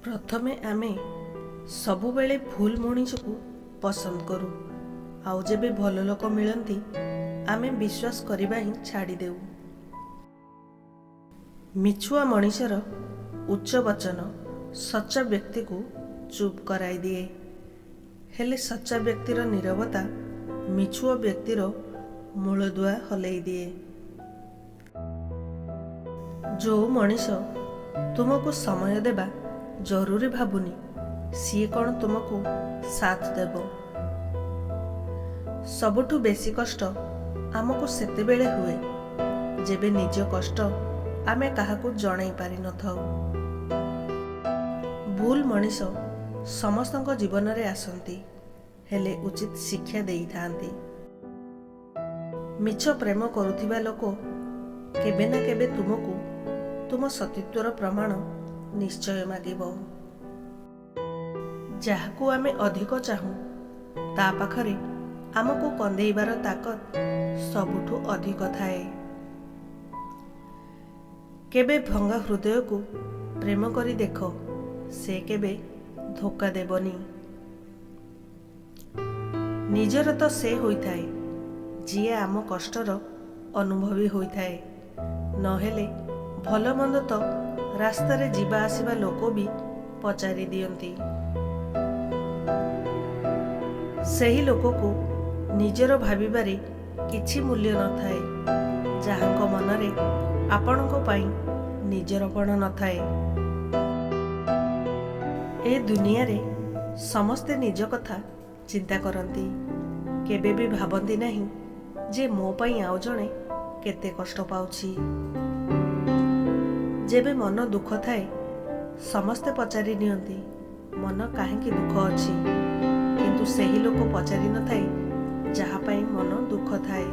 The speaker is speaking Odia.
ପ୍ରଥମେ ଆମେ ସବୁବେଳେ ଭୁଲ ମଣିଷକୁ ପସନ୍ଦ କରୁ, ଆଉ ଯେବେ ଭଲ ଲୋକ ମିଳନ୍ତି ଆମେ ବିଶ୍ୱାସ କରିବା ହିଁ ଛାଡ଼ିଦେଉ। ମିଛୁଆ ମଣିଷର ଉଚ୍ଚ ବଚନ ସଚ୍ଚା ବ୍ୟକ୍ତିକୁ ଚୁପ୍ କରାଇଦିଏ, ହେଲେ ସଚ୍ଚା ବ୍ୟକ୍ତିର ନୀରବତା ମିଛୁଆ ବ୍ୟକ୍ତିର ମୂଳଦୁଆ ହଲେଇ ଦିଏ। ଯେଉଁ ମଣିଷ ତୁମକୁ ସମୟ ଦେବା ଜରୁରୀ ଭାବୁନି, ସିଏ କ'ଣ ତୁମକୁ ସାଥ ଦେବ? ସବୁଠୁ ବେଶୀ କଷ୍ଟ ଆମକୁ ସେତେବେଳେ ହୁଏ ଯେବେ ନିଜ କଷ୍ଟ ଆମେ କାହାକୁ ଜଣାଇ ପାରିନଥାଉ। ଭୁଲ ମଣିଷ ସମସ୍ତଙ୍କ ଜୀବନରେ ଆସନ୍ତି, ହେଲେ ଉଚିତ ଶିକ୍ଷା ଦେଇଥାନ୍ତି। ମିଛ ପ୍ରେମ କରୁଥିବା ଲୋକ କେବେ ନା କେବେ ତୁମକୁ ତୁମ ସତୀତ୍ୱର ପ୍ରମାଣ ନିଶ୍ଚୟ ମାଗିବ। ଯାହାକୁ ଆମେ ଅଧିକ ଚାହୁଁ ତା ପାଖରେ ଆମକୁ କନ୍ଦେଇବାର ତାକତ ସବୁଠୁ ଅଧିକ ଥାଏ। କେବେ ଭଙ୍ଗା ହୃଦୟକୁ ପ୍ରେମ କରି ଦେଖ, ସେ କେବେ ଧୋକା ଦେବନି। ନିଜର ତ ସେ ହୋଇଥାଏ ଯିଏ ଆମ କଷ୍ଟର ଅନୁଭବୀ ହୋଇଥାଏ, ନହେଲେ ଭଲ ମନ୍ଦ ତ ରାସ୍ତାରେ ଯିବା ଆସିବା ଲୋକ ବି ପଚାରି ଦିଅନ୍ତି। ସେହି ଲୋକକୁ ନିଜର ଭାବିବାରେ କିଛି ମୂଲ୍ୟ ନଥାଏ ଯାହାଙ୍କ ମନରେ ଆପଣଙ୍କ ପାଇଁ ନିଜରପଣ ନଥାଏ। ଏ ଦୁନିଆରେ ସମସ୍ତେ ନିଜ କଥା ଚିନ୍ତା କରନ୍ତି, କେବେ ବି ଭାବନ୍ତି ନାହିଁ ଯେ ମୋ ପାଇଁ ଆଉ ଜଣେ କେତେ କଷ୍ଟ ପାଉଛି। ଯେବେ ମନ ଦୁଃଖ ଥାଏ ସମସ୍ତେ ପଚାରି ନିଅନ୍ତି ମନ କାହିଁକି ଦୁଃଖ ଅଛି, କିନ୍ତୁ ସେହି ଲୋକ ପଚାରି ନଥାଏ ଯାହା ପାଇଁ ମନ ଦୁଃଖ ଥାଏ।